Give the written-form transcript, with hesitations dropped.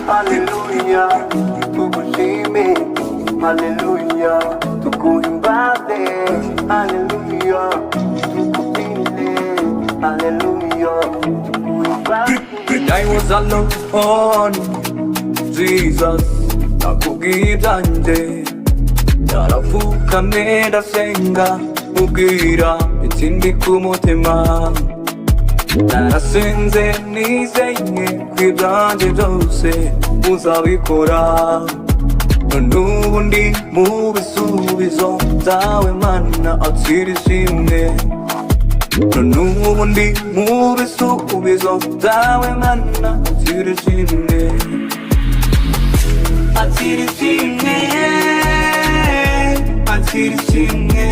Haleluya, tugushime. Haleluya, tuguhimbaze. Haleluya, tukubyinire. Haleluya, tuguhimbaze. I was alone, Jesus, nakubwiye ibyanjye. Narapfukamye ndasenga, mubwira ikindi ku mutima. Narasenze nizeye ko ibyanjye byose uzabikora. None ubu ndi mu bisubizo byawe, Mana, akira ishimwe. None ubu ndi mu bisubizo byawe, Mana, akira ishimwe, akira ishimwe, akira ishimwe.